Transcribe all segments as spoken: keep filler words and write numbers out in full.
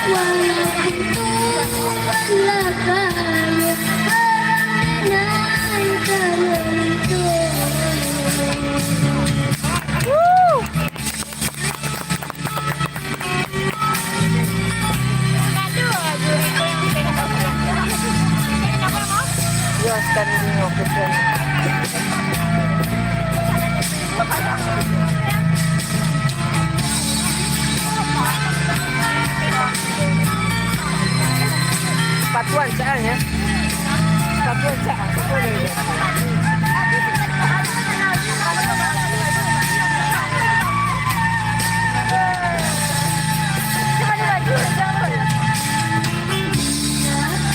Walaupun Tuhan lah kaya, barang denai ka manentu. Yo, standing ovation. Patuan caan ya. Patuan caan.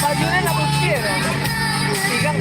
Bajunyo nak putiah. Tigang.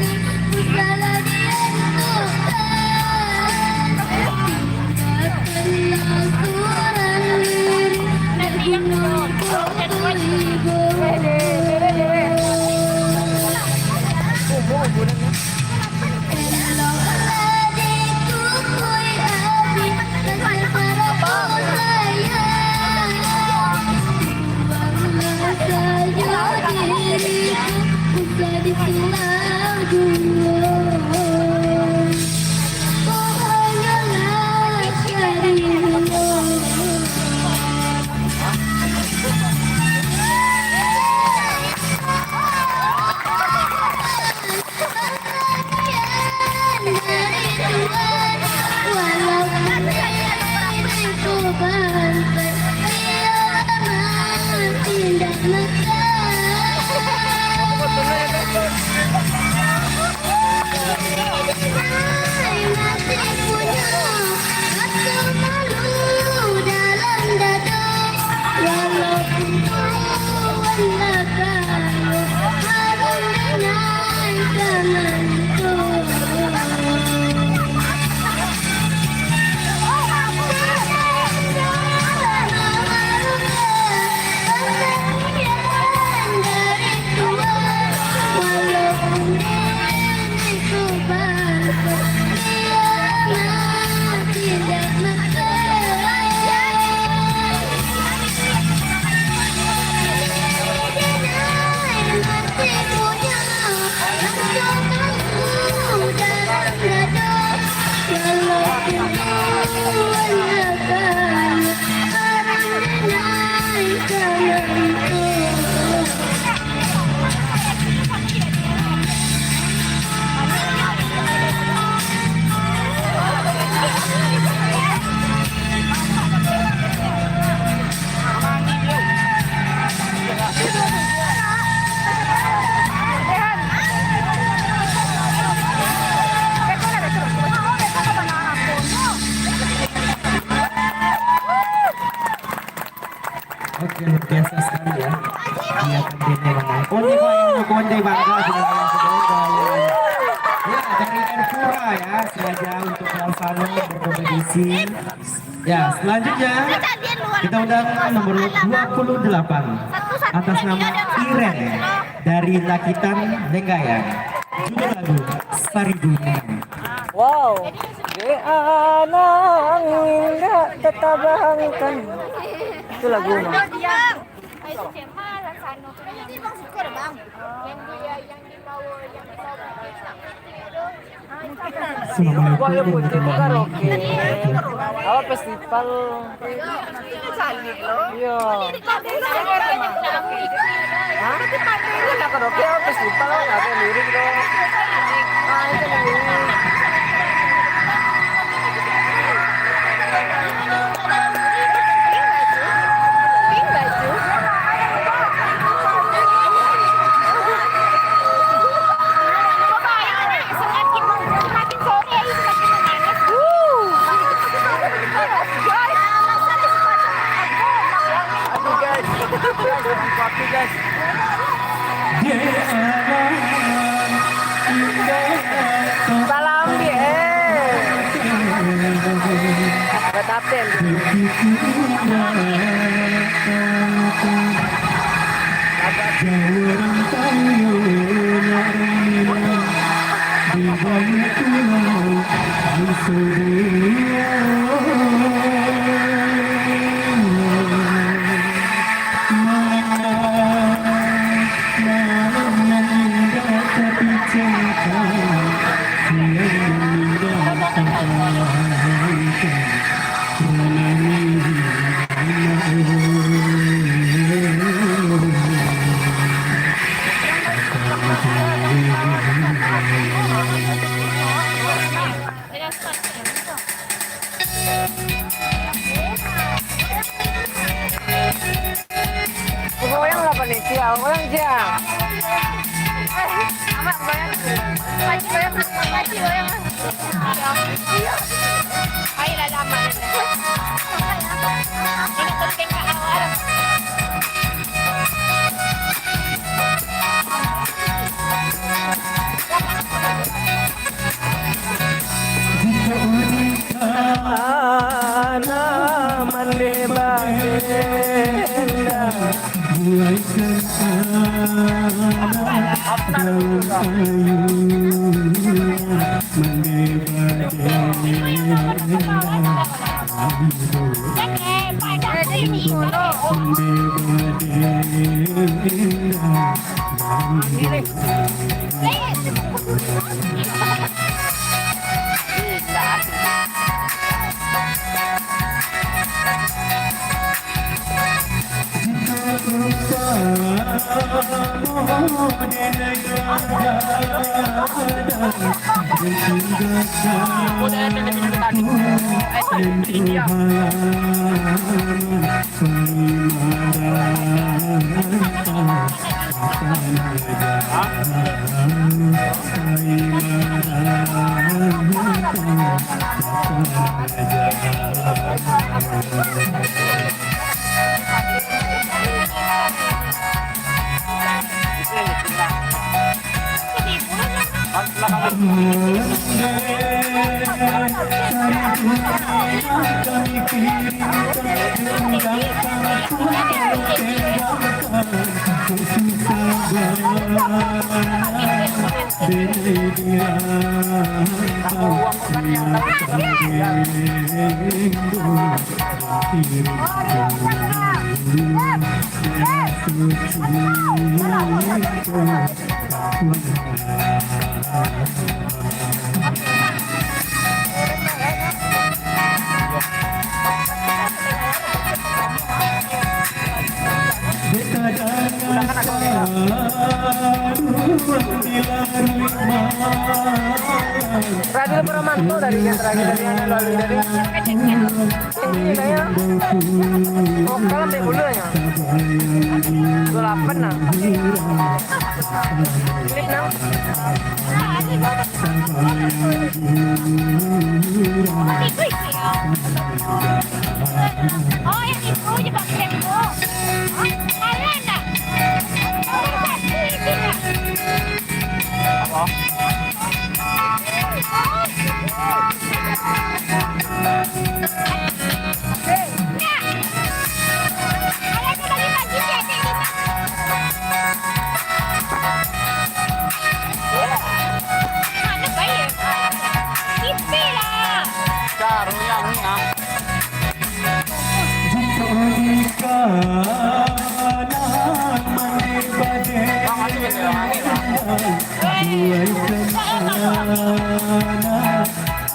Masih punyo raso malu dalam dado, walaupun tuan lah kayo, harum denai ka manentu. Oke, luar biasa sekali ya. Iya, Konde memang. Konde Bangga, Konde Bangga, Konde Bangga. Ya, dari Erpura ya, sengaja untuk Kalsano berkompetisi. Ya, selanjutnya kita undang nomor dua puluh delapan atas nama Iren dari Lakitan Lenggayan. Judul lagu Saribu Minang. Wow. Dek anang indak tatabangkan. Itu lagu mah. Assalamualaikum warahmatullahi wabarakatuh. Apa festival? Iyo. Hah? Ini karaoke apa festival? Ada lirik dong. Ah, itu lirik. Aduh, guys. Guys, guys, guys. Salam, eh. Ada taten. Goyang lah panitia, goyang je. Eh, amat goyang. Paci goyang, paci goyang. Ayolah, lama ni. Ini penting kat awal. Jikok Anak mandeh badendang, buaikan anak dalam ayunan, mandeh badendang, mandeh badendang. Radil Puramanto dari, dari, dari, dari, dari. Ini kayaknya vokal sampai bulu ya. Dua lapan nah. Klik nah. Oh, yang itu je pakai yang itu. Alah, nak. Apa?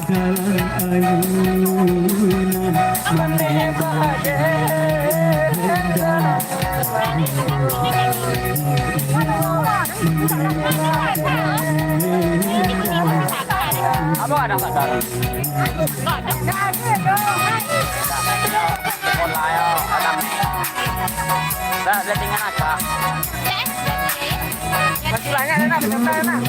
Jalan ayunan mandeh badendang. Apa ada sadar? Bola yo, kadang. Dah, dah tinggal apa? Masih banyak, nak, peserta, nak.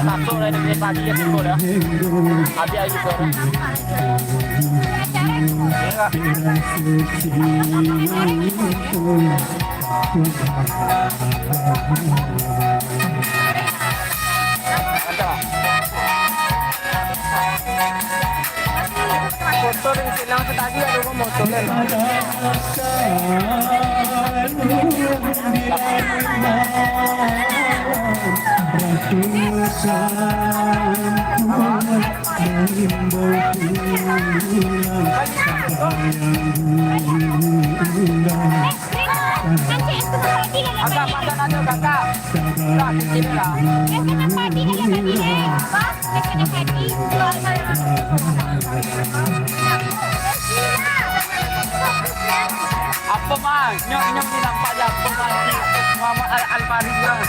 Masuk lah dari pagi ya, Bro, dah. Habis hari, Bro, dah. Motor yang silang tu tadi ada rumah motor kan? Kakak, pasan aja, kakak. Kakak, di sini lah. Apa, Mang? Nyo, nyo ni nampak je apa, Mang? Muhammad Al-, Al-Farid, Mang.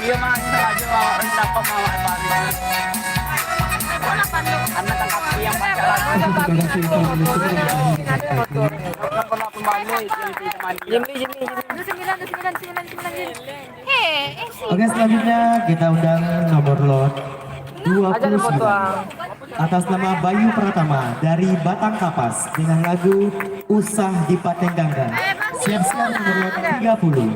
Iyo, Mang, ini aja, Mang, ini nampak Muhammad Al-Farid. Anak angkat yang pakai lagu. Jimli, Jimli, Jimli. Dua sembilan, dua sembilan, sembilan, sembilan, Jim. Oke, selanjutnya kita undang nomor lot dua puluh sembilan. Atas nama Bayu Pratama dari Batang Kapas dengan lagu Usah Dipatenggangkan. Siap-siap nomor lot tiga puluh.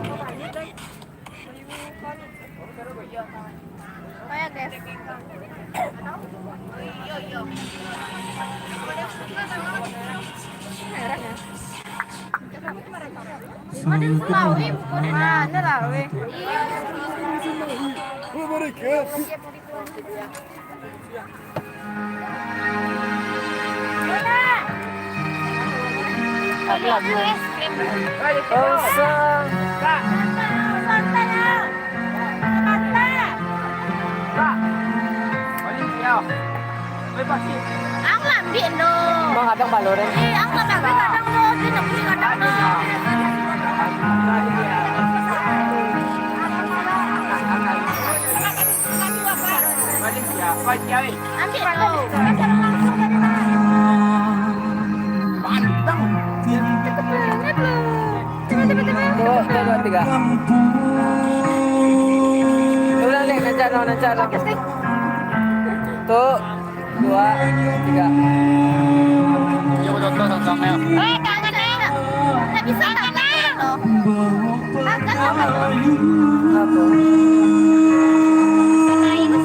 Ang lambik no. Bang, kadang balur, eh. Eh, ang lambik kadang no, dia nak beli kadang no. Ambil tu. Pantang. Cepat, cepat, cepat. Tuh, tuh, dua, tiga. Ulang, Nek, lancar, no, lancar, no. Tuh, dua, tiga. Eh, tangan, eh. Tak bisa, tangan. Tangan, tangan.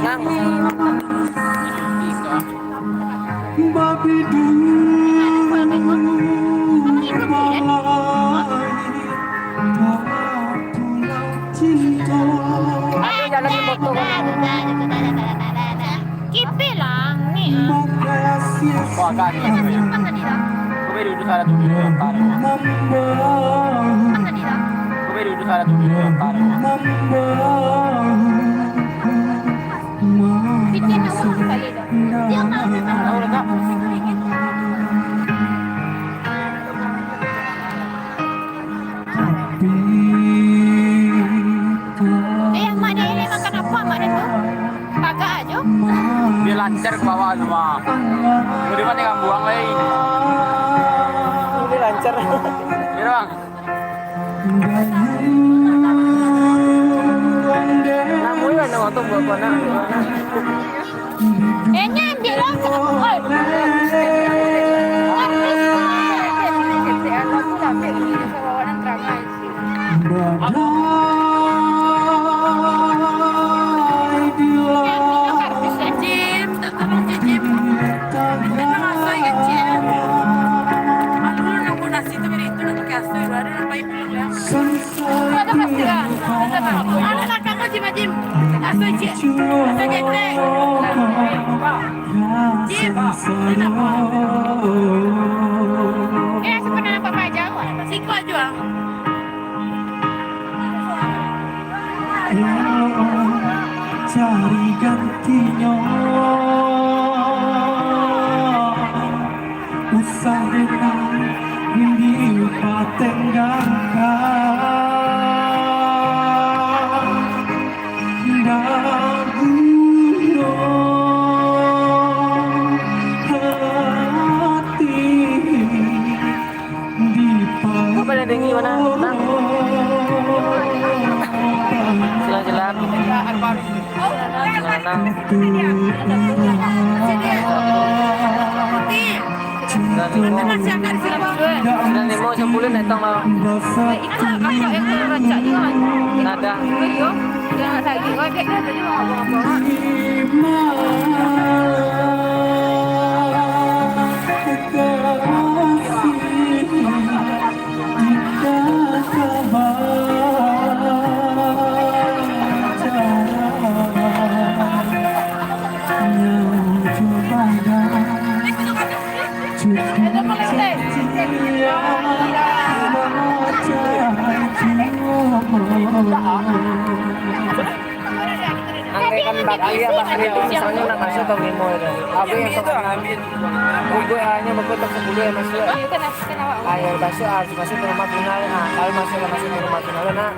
Nang. Kipi lah, ni. Wah, agak ni. Kau boleh duduk sana tu, duduk sana. Kau boleh duduk sana tu, duduk sana. Bikin awak sekali dah. Dia malu. Eh, mak dia ni makan apa, mak dia tu? Pagak aja. Dia lancar ke bawah tu, Mak. Dia mana yang buang lagi? Dia lancar. Dia, Bang. Namuilah nak waktu buat kau nak. Eh, nyo ambil lah. Oi. Artis. Jim, tolong Jim. Kita masuk ya, Jim. Aduh, nunggu nasi tu dari itu nak pakai asu, baru nak pakai pulang ya. Ada pasti lah. Ada tak? Ada lah, kamu Jim, Jim. Asu, Jim. Asu ketek. Jim. Eh, asu pernah nampak paja awak? Siko aja. Elok cari gantinyo, usah denang dipatenggangkan. Ndak guno. Silang-silang. Silang-silang. Silang limo. Silang limo, sapuluah, datang lah. Nada. Andai kan bakal ya, bakal itu misalnyo nak masuk ke limo itu. Abang yang tok ambil. Gugur hanya bakal tok sapuluah yang masuk. Ayo, masuk, harus masuk ke rumah final. Nah, kalau masuk, masuk ke rumah final, nah.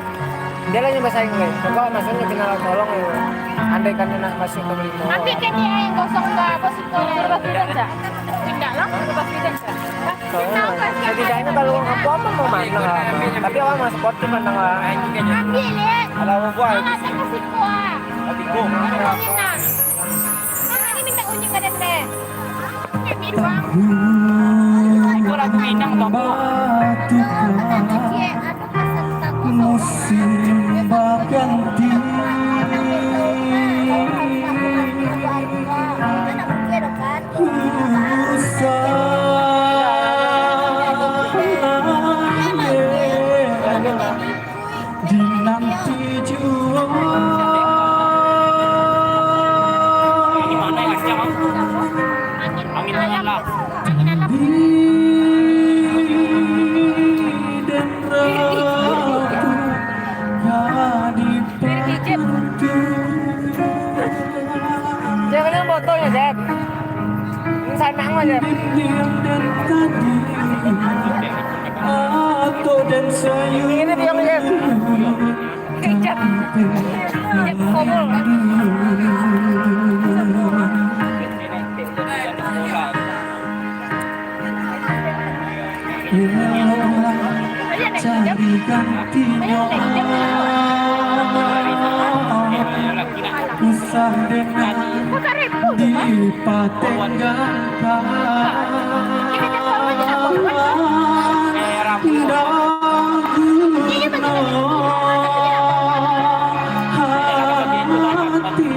Dia lah yang basaing, weh. Pokok maksudnyo final tolong, weh. Andai kan nak masuk ke limo. Nanti kan dia yang kosong ke apa sih? Lepas final, Cak? Tidak lah, lepas final, Cak. Setidaknya kalau apa-apa mau menang lah. Tapi awak mah sportif menang lah. Ambil, ya. Kalau apa-apa, ayo. Mana ada ke situ, ah? Tapi kok. Mana nak? Kan tadi minta kunci ka dendeh. Kan dia doang. Itu lagu Minang tu, apa? Musim baganti. Usah. Dinanti juo. Ini mana yang siap, Bang? Angin alam. Angin alam. Di den ratu ka dipatunjuk. Jangan yang fotonya, Jep. Ini sanang aja. Dinding dan tadi. Atok dan sayur. Ini dia, Jep. Kejap. Kejap, kobol. Cari gantinyo. Usah dengan dipatenggankan. Ndak guno hati.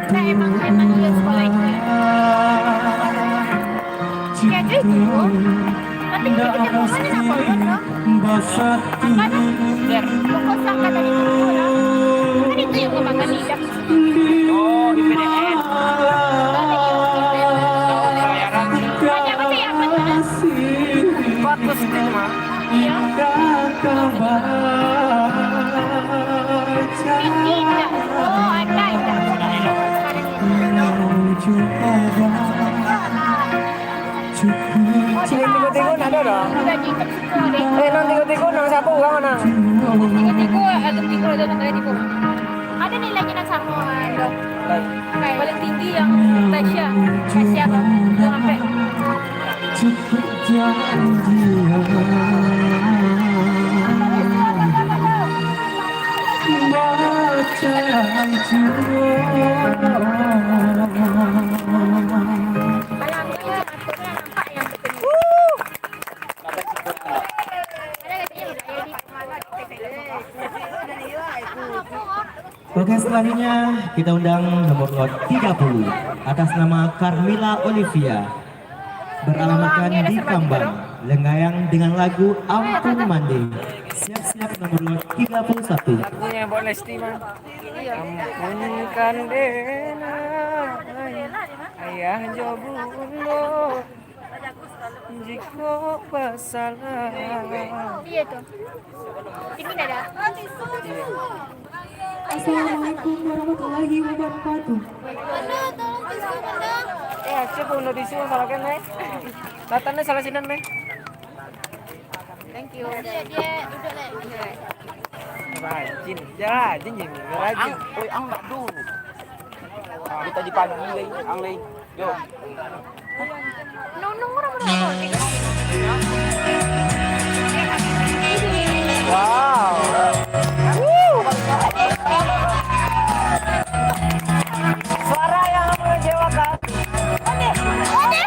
Nah, emang, emang iya sekolah itu. Iya, cuy, cuy. Tapi kita di rumah ni nak koyon, no? Kan? Pokok sangka tadi tu, no? Kan itu yang kemakan lidah. Oh, I P D N. Banyak macam yang mana? Bagus itu mah. Iya. Tinggi tak? Oh, ada, ada. Sekarang ini. Cari tengok-tengok nak ada dah. Eh, nang tengok-tengok nang siapa orang nang? Tengok-tengok, ada tengok, ada tengok. Ada nilainya nang sama, Dok. Paling tinggi yang Tasya. Tasya, Dok. Dua sampai. Cukup janji. Baca juo. Oke, selanjutnya kita undang nomor urut tiga puluh, atas nama Carmila Olivia, beralamatkan di Kambang, Lenggayang, dengan lagu Ampun Mande. Siap-siap nomor urut tiga puluh satu. Lagunya Mbok Lesti, man. Ampunkan den ai, ayah jo bundo. Jikok basalah. Iya tu. Ini dah dah. Assalamualaikum warahmatullahi wabarakatuh. Bunda, tolong tisu, Bunda. Eh, Aceh pun udah tisu, masalahkan, eh. Latannya salah sinan, eh. Thank you. Dia, dia duduk lah. Rajin. Ya, rajin, rajin. Ang, oi, ang nak dulu. Tadi pagi lai, ang lai. Yo. Nunung urang mana? Wow. Woo. Suara yang mengecewakan. Oke. Oke.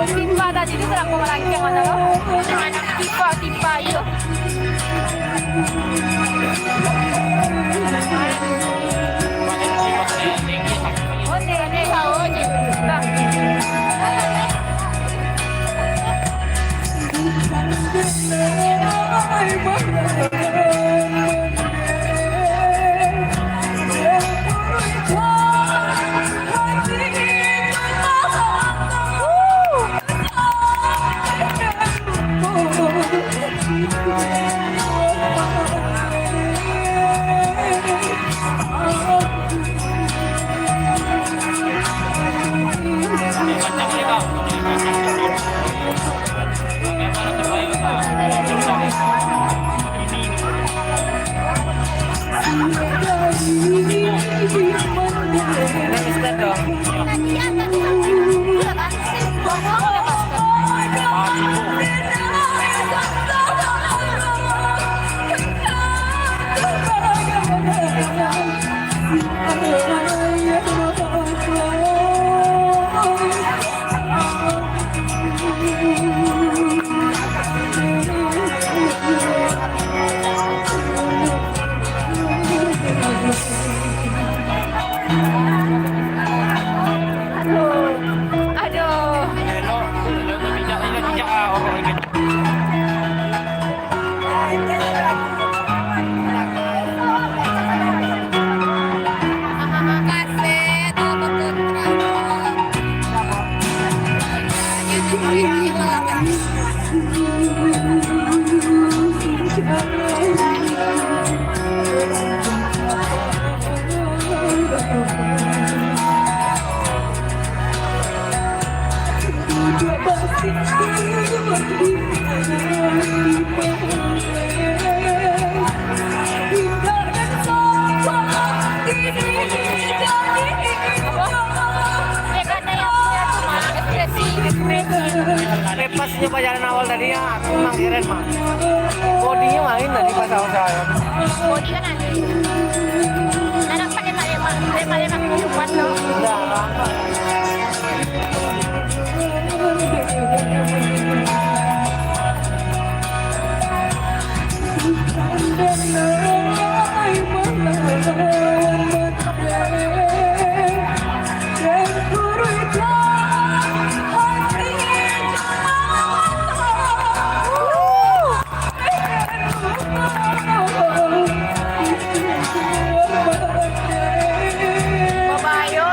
Tipa tadi tu berapa orang yang mana lo? Tipa, tipa, iyo. Aduh. Bebasnya pajalan awal tadi ya, aku memang keren mah. Bodinya main tadi pas awal-awal. Bodi kan ada. Ada pakai pakai pakai pakai kuat loh. Udah, lambat. Babayo,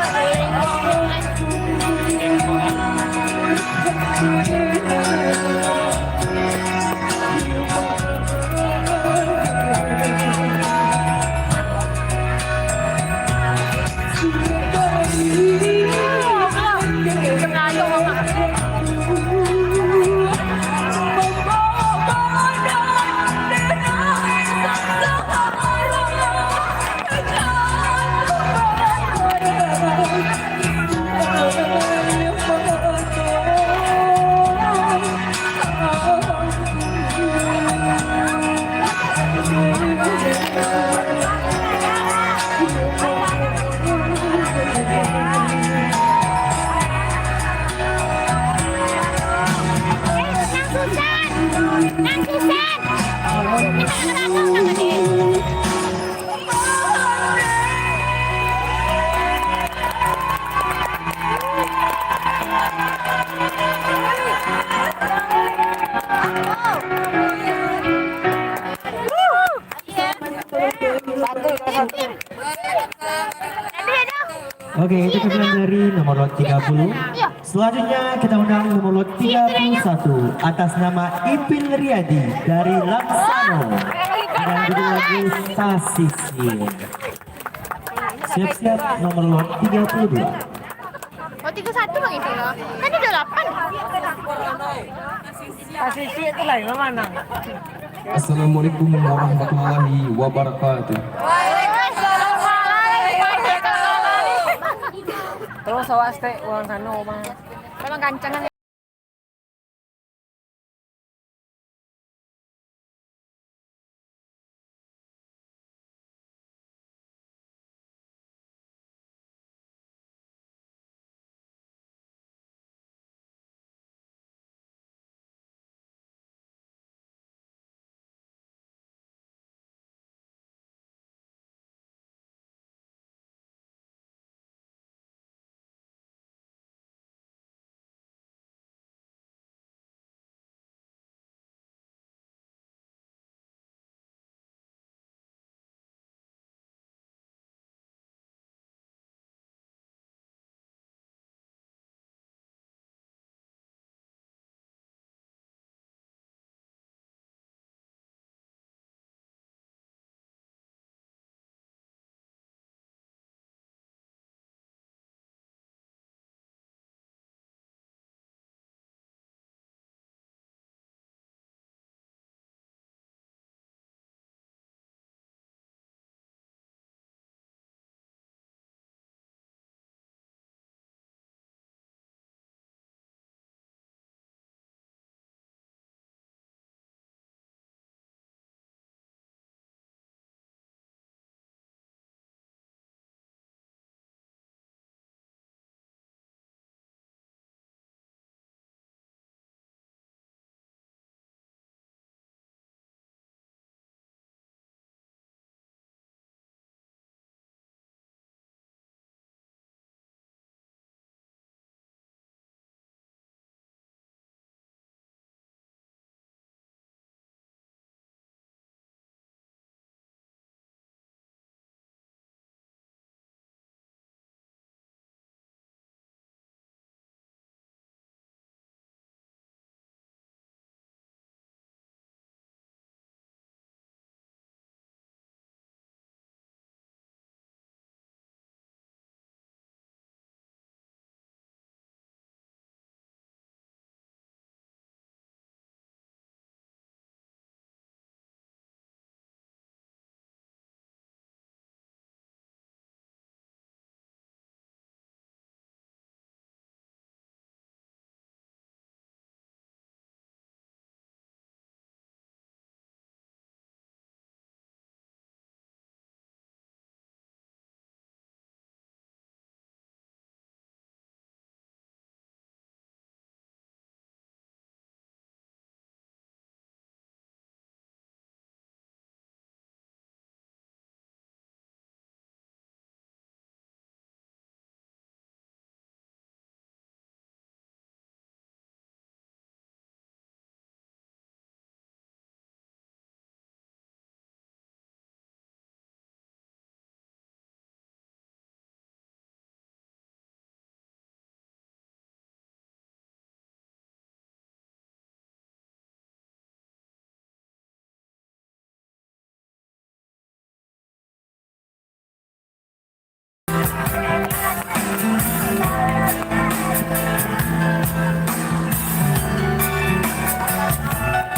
Oke, itu keterangan dari nomor lot tiga puluh. Selanjutnya kita undang nomor lot tiga puluh satu atas nama Ipin Riyadi dari Laksano. Dengan judul lagu Sasisir. Siap-siap nomor lot tiga puluh dua. Oh, tiga satu Bang Ipin lah. Kan ada delapan. Sasisir tu lah yang mana? Assalamualaikum warahmatullahi wabarakatuh. Tolong sawak stek ulang sana, Bang. Tolong kancangan.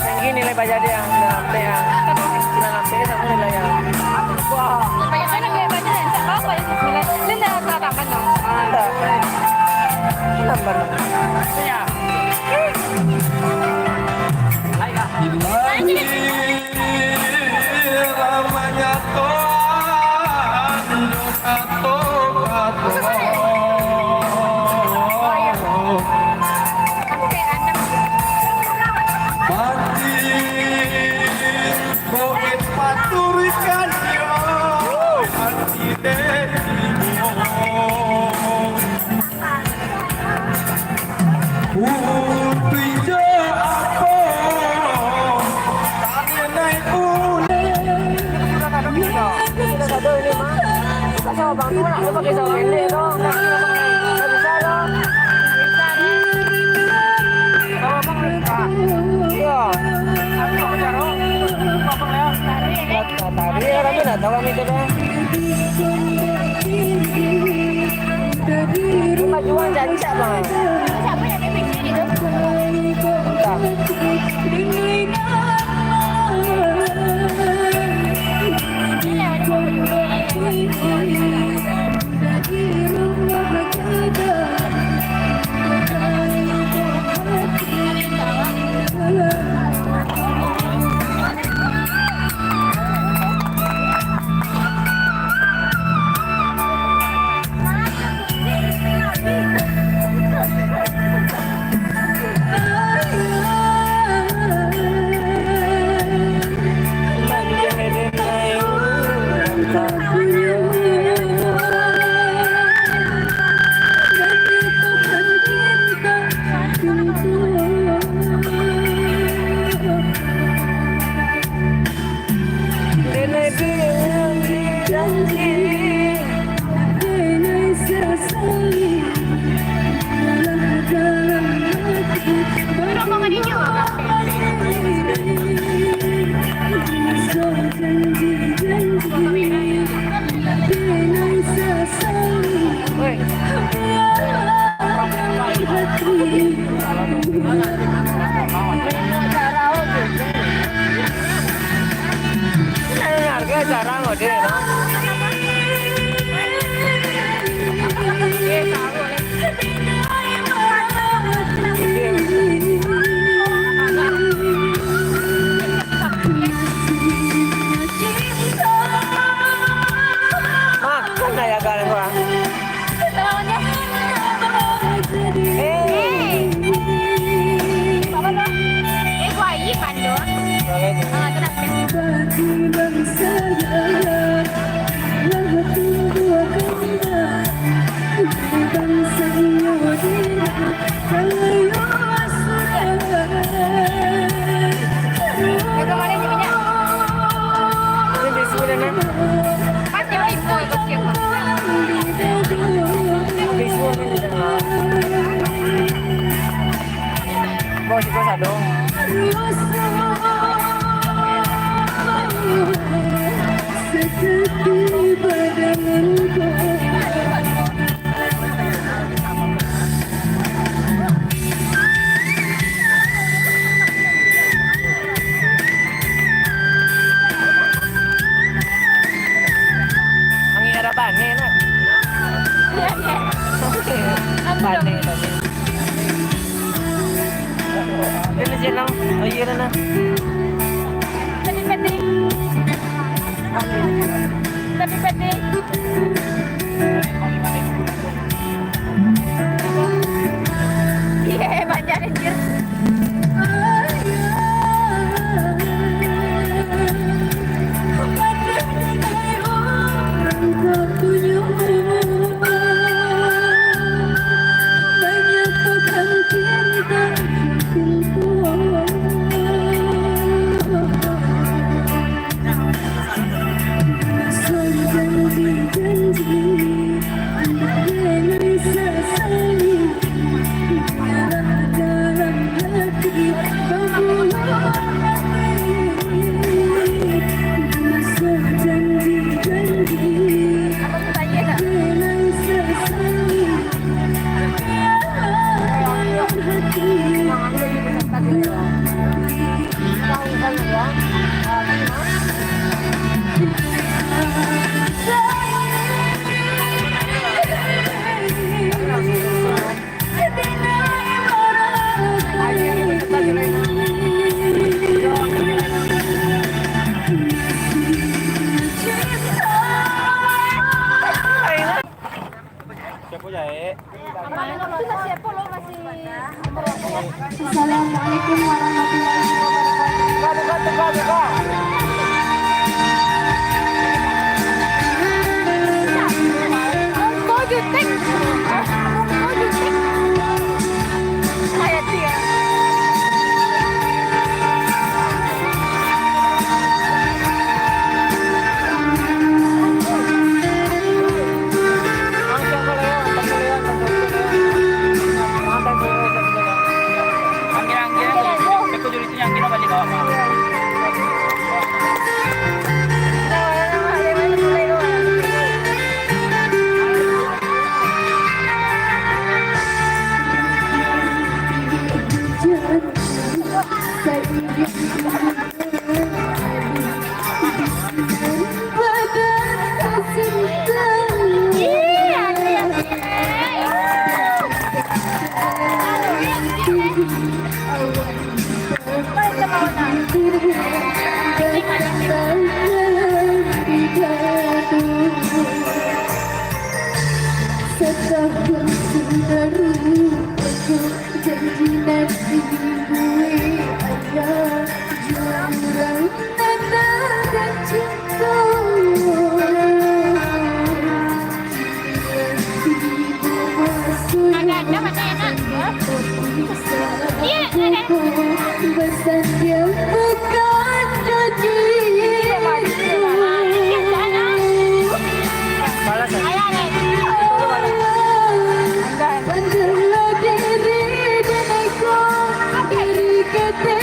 Tinggi nilai belajar dia, dalam P A. Dalam P A sama nilai ya. Wah. Banyak kan nilai belajar ya? Tak apa-apa ya, nilai. Dia dah salah tambah, no? Ah, tak. Tambah, no. Ya. Ilahi, lamanya Tuhan, kato-kato. Mati, koin paturikan yo, mati dek. Abang tu nak pakai sarung pendek tu. Tak bisa tu. Abang, ah, iyo. Tadi orang tu nak tahu kami tu dah. Cuma jual cancak, bang. Siapa yang dia beli tu? Entah. Makan lah ya, kan, orang. Eh. Eh, buai, Pandu. Ah, tu nak. Angin ada panih, nak. Panih, panih. Ini silang. Oh, iya, nah. Tapi, Patri. Tapi, Patri. Iya, banyak, anjir. Assalamualaikum warahmatullahi wabarakatuh. Satahun sudah rupajo janji nan dibuek ayah jo urang nan tacinto. Kini lah tibo masonyo. Basandiang bukan jadi. Pandanglah diri dan ego, diri kata.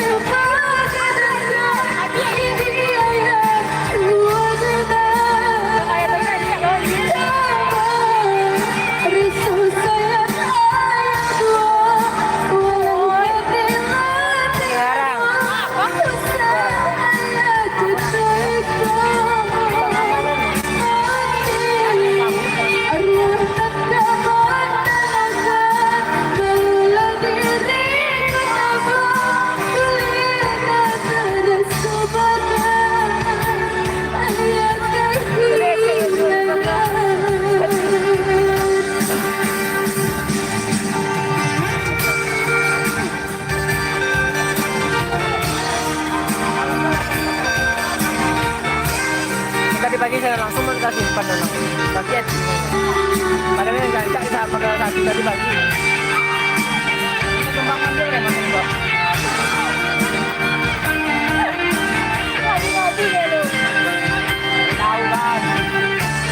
Tadi pagi saya langsung mau kasih simpan dulu. Tapi ya, padahal nggak, nggak bisa pakai satu tadi pagi. Kembangkan dulu ya, Mas. Hati-hati ya lu. Tahu kan?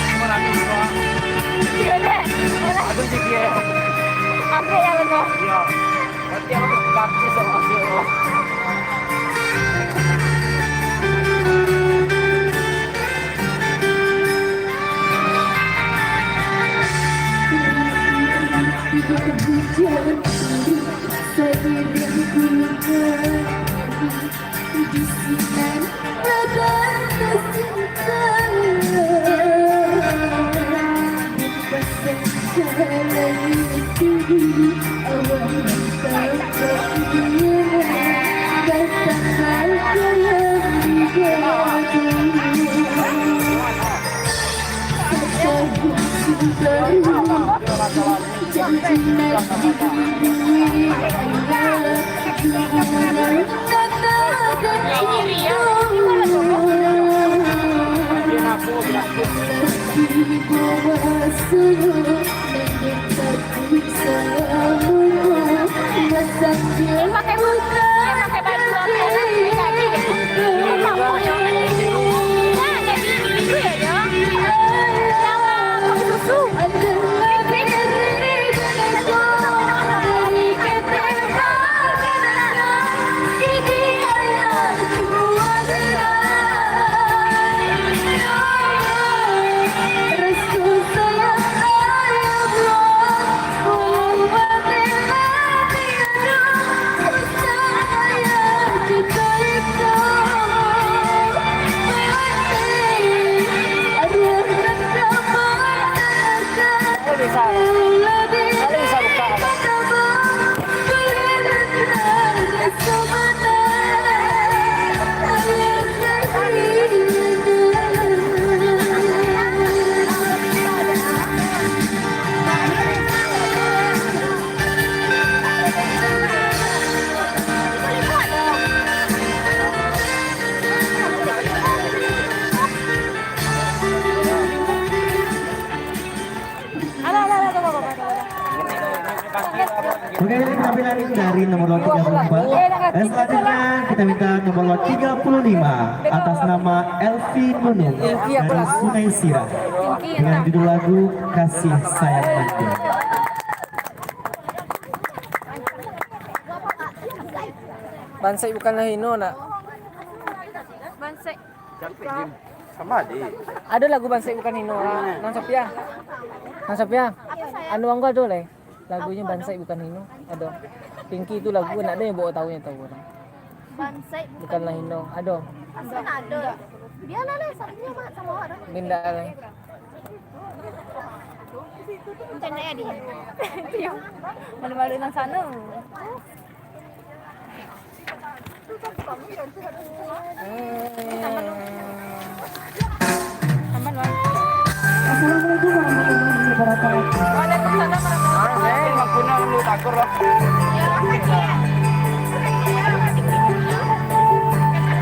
Cuma nanti semua. Iya deh. Aku sih dia. Aku ya lo. Iya. Nanti aku baptis sama Mas Yoro. Sairing bunga di sinan babatas cinta. Pasang kalai itu awan tampak dia datang dalam hidupku. Satahun sudah rupajo. Oke, penampilan dari nomor tiga puluh empat. Dan selanjutnya kita minta nomor tiga puluh lima atas nama Elvi Nunung dari Sungai Sirah dengan judul lagu Kasih Sayang Manja. Bansaik bukanlah hino, nak. Bansaik. Sama adik. Ado lagu Bansaik Bukan Hino, ah, Nang Sofia. Nang Sofia, anu angku ado lai. Lagunyo Bansaik Bukan Hino, ado. Pinky tu lagu, nak ado yang bawa tahu, yang tahu orang. Bansaik Bukanlah Hino, ado. Asa nak ado. Biarlah lah, sama, sama awak dah. Indak lai. Macam mana dia? Malu-malu nang sana. Assalamualaikum warahmatullahi wabarakatuh.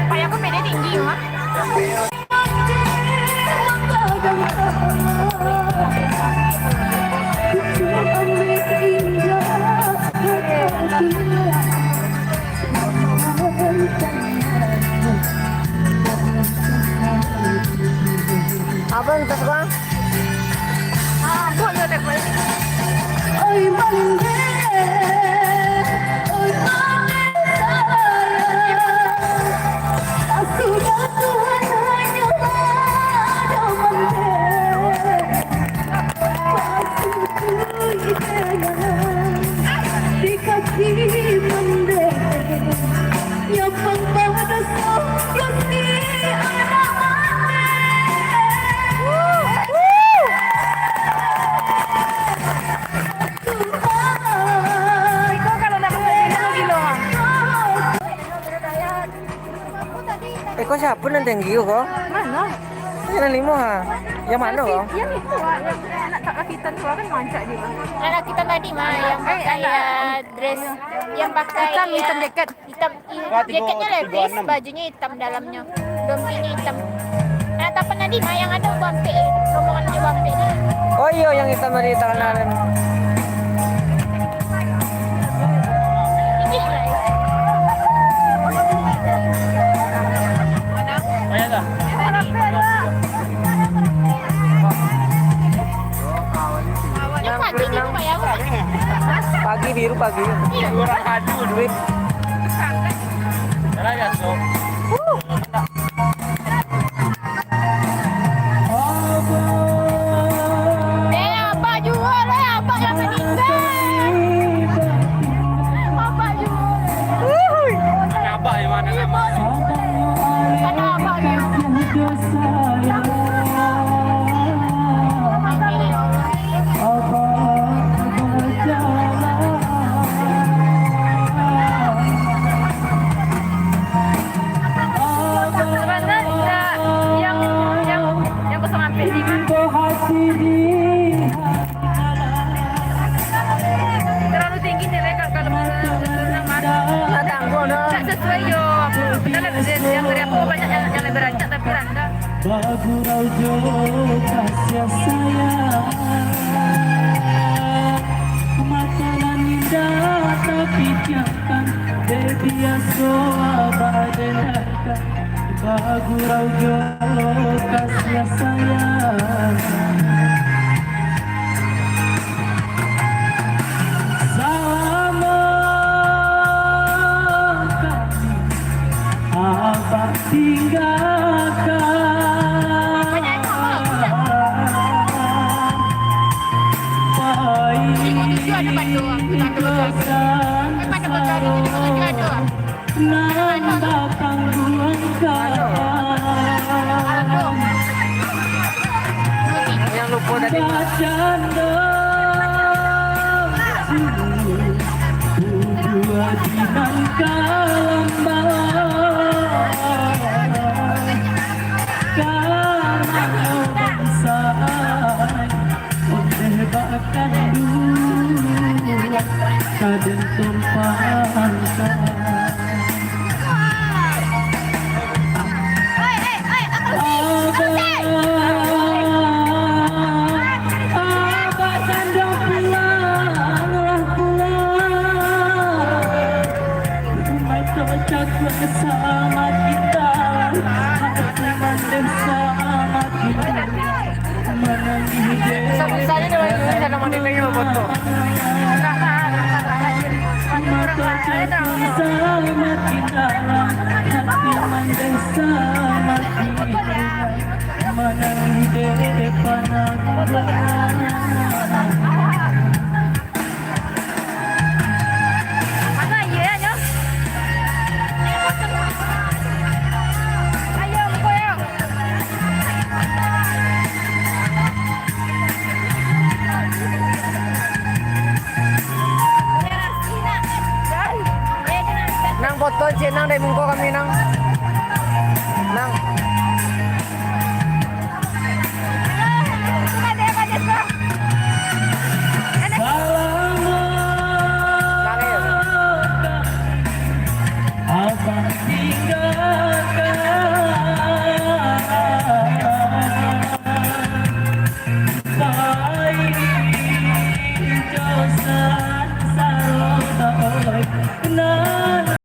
Kayak aku beda tinggi, Mak. Apa yang tas, Bang? Ah, buat lo, tak buat. Oi, malingke, oi, malingke sayang. Sudah Tuhan hanya ada mandeh. Di kaki mandeh. Nyapang pada so, yo si anak mandeh. Iko kalau nak buka gilo-gilo, ha. Iko siapa nan tinggi ko? Mana? Ini nan limo, ha. Yang mana ko? Yang itu, Wak. Yang anak Kak Rakitan tu kan mancak dia. Anak kita tadi mah yang pakai, anak, eh, dress, yang pakai, hitam, hitam, eh, jaket. Hitam, i-, jaketnya levis, bajunya hitam dalamnya. Dompinya hitam. Anak Tapan tadi mah yang ada Bampik, rombongan Bampik ni. Oh iyo, yang hitam tadi tangan aren. Ini lah. Yang pagi ni, Pak, ya, Pak? Pagi, biru pagi. Iya. Duit. Eh, abah juo, eh, abah yang maningga. Abah juo. Uhuy. Abah di mana, abah? Mana abah juo? Sebenarnya yang, yang, yang kosong ampek ni mah. Terlalu tinggi nilai kalau, kalau misalnya renang mah. Tak tangguh dah. Tak sesuai yo. Benar lah, yang dari aku banyak yang, yang lebih rancak tapi rendah. Bagurau jo kasih sayang, makanan indah tapi jangan biaso abah dengarkan. Bagurau jo kasih sayang. Salamo kami abah tinggakan. Pai. Nan batangguang ka. Yang lupa tadi. Bacando dua di nangka lambang. Karano bangsa ondeh bakandung, kaden tumpangkan. Abah, abah kandang pulanglah, pulang. Mato cakak sama kita, hati mandeh sama kita. Susah-susah je dia bagi urusan nama dia lagi, apa tu? Mana iya nyo? Ayo, muko yo. Nang foto cik nang dari muko kami nang. Nang.